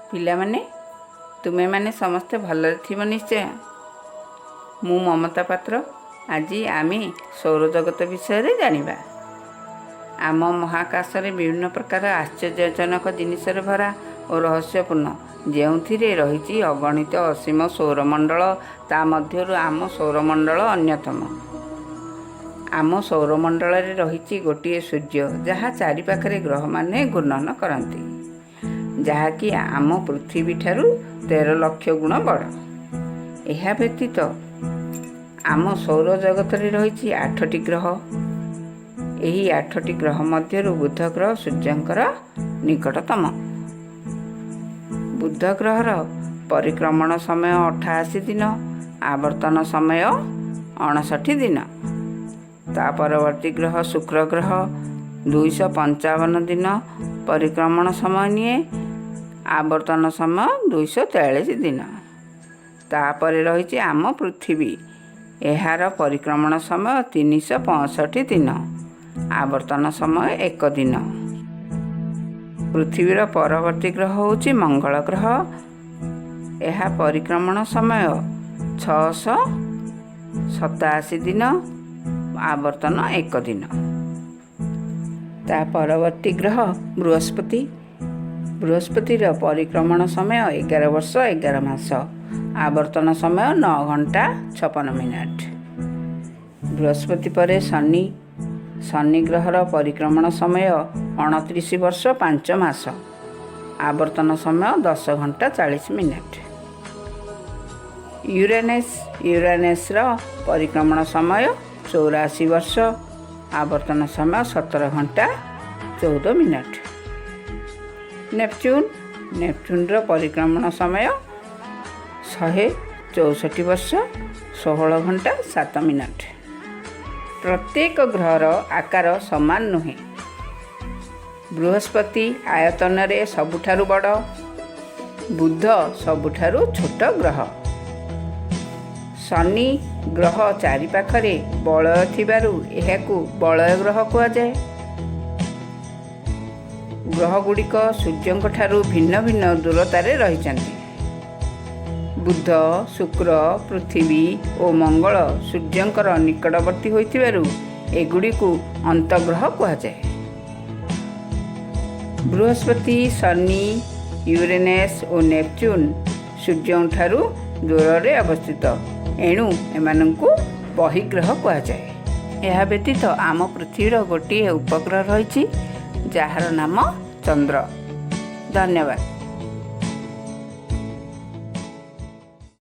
ପିଲାମାନେ, ତୁମେମାନେ ସମସ୍ତେ ଭଲରେ ଥିବ ନିଶ୍ଚୟ। ମୁଁ ମମତା ପାତ୍ର। ଆଜି ଆମେ ସୌରଜଗତ ବିଷୟରେ ଜାଣିବା। ଆମ ମହାକାଶରେ ବିଭିନ୍ନ ପ୍ରକାର ଆଶ୍ଚର୍ଯ୍ୟଜନକ ଜିନିଷରେ ଭରା ଓ ରହସ୍ୟପୂର୍ଣ୍ଣ, ଯେଉଁଥିରେ ରହିଛି ଅଗଣିତ ଅସୀମ ସୌରମଣ୍ଡଳ। ତା ମଧ୍ୟରୁ ଆମ ସୌରମଣ୍ଡଳ ଅନ୍ୟତମ। ଆମ ସୌରମଣ୍ଡଳରେ ରହିଛି ଗୋଟିଏ ସୂର୍ଯ୍ୟ, ଯାହା ଚାରିପାଖରେ ଗ୍ରହମାନେ ଘୂର୍ଣ୍ଣନ କରନ୍ତି, ଯାହାକି ଆମ ପୃଥିବୀଠାରୁ 13 ଲକ୍ଷ ଗୁଣ ବଡ଼। ଏହା ବ୍ୟତୀତ ଆମ ସୌରଜଗତରେ ରହିଛି ଆଠଟି ଗ୍ରହ। ଏହି ଆଠଟି ଗ୍ରହ ମଧ୍ୟରୁ ବୁଧ ଗ୍ରହ ସୂର୍ଯ୍ୟଙ୍କର ନିକଟତମ। ବୁଧ ଗ୍ରହର ପରିକ୍ରମଣ ସମୟ 88 ଦିନ, ଆବର୍ତ୍ତନ ସମୟ 59 ଦିନ। ତା ପରବର୍ତ୍ତୀ ଗ୍ରହ ଶୁକ୍ର ଗ୍ରହ 255 ଦିନ ପରିକ୍ରମଣ ସମୟ ନିଏ, ଆବର୍ତ୍ତନ ସମୟ 243 ଦିନ। ତାପରେ ରହିଛି ଆମ ପୃଥିବୀ। ଏହାର ପରିକ୍ରମଣ ସମୟ 365 ଦିନ, ଆବର୍ତ୍ତନ ସମୟ 1 ଦିନ। ପୃଥିବୀର ପରବର୍ତ୍ତୀ ଗ୍ରହ ହେଉଛି ମଙ୍ଗଳ ଗ୍ରହ। ଏହା ପରିକ୍ରମଣ ସମୟ 687 ଦିନ, ଆବର୍ତ୍ତନ 1 ଦିନ। ତା ପରବର୍ତ୍ତୀ ଗ୍ରହ ବୃହସ୍ପତି। ବୃହସ୍ପତିର ପରିକ୍ରମଣ ସମୟ 11 ବର୍ଷ 11 ମାସ, ଆବର୍ତ୍ତନ ସମୟ 9 ଘଣ୍ଟା 56 ମିନିଟ୍। ବୃହସ୍ପତି ପରେ ଶନି। ଶନି ଗ୍ରହର ପରିକ୍ରମଣ ସମୟ 29 ବର୍ଷ 5 ମାସ, ଆବର୍ତ୍ତନ ସମୟ 10 ଘଣ୍ଟା 40 ମିନିଟ୍। ୟୁରାନେସ୍। ୟୁରାନେସ୍ର ପରିକ୍ରମଣ ସମୟ 84 ବର୍ଷ, ଆବର୍ତ୍ତନ ସମୟ 17 ଘଣ୍ଟା 14 ମିନିଟ୍। ନେପଚୁନ୍। ନେପଚୁନ୍ର ପରିକ୍ରମଣ ସମୟ 164 ବର୍ଷ 16 ଘଣ୍ଟା 7 ମିନିଟ୍। ପ୍ରତ୍ୟେକ ଗ୍ରହର ଆକାର ସମାନ ନୁହେଁ। ବୃହସ୍ପତି ଆୟତନରେ ସବୁଠାରୁ ବଡ଼, ବୁଧ ସବୁଠାରୁ ଛୋଟ ଗ୍ରହ। ଶନି ଗ୍ରହ ଚାରିପାଖରେ ବଳୟ ଥିବାରୁ ଏହାକୁ ବଳୟ ଗ୍ରହ କୁହାଯାଏ। ଗ୍ରହଗୁଡ଼ିକ ସୂର୍ଯ୍ୟଙ୍କଠାରୁ ଭିନ୍ନ ଭିନ୍ନ ଦୂରତାରେ ରହିଛନ୍ତି। ବୁଧ, ଶୁକ୍ର, ପୃଥିବୀ ଓ ମଙ୍ଗଳ ସୂର୍ଯ୍ୟଙ୍କର ନିକଟବର୍ତ୍ତୀ ହୋଇଥିବାରୁ ଏଗୁଡ଼ିକୁ ଅନ୍ତଗ୍ରହ କୁହାଯାଏ। ବୃହସ୍ପତି, ଶନି, ୟୁରେନସ୍ ଓ ନେପଚୁନ୍ ସୂର୍ଯ୍ୟଙ୍କଠାରୁ ଦୂରରେ ଅବସ୍ଥିତ, ଏଣୁ ଏମାନଙ୍କୁ ବହିଗ୍ରହ କୁହାଯାଏ। ଏହା ବ୍ୟତୀତ ଆମ ପୃଥିବୀର ଗୋଟିଏ ଉପଗ୍ରହ ରହିଛି, ଯାହାର ନାମ ଚନ୍ଦ୍ର। ଧନ୍ୟବାଦ।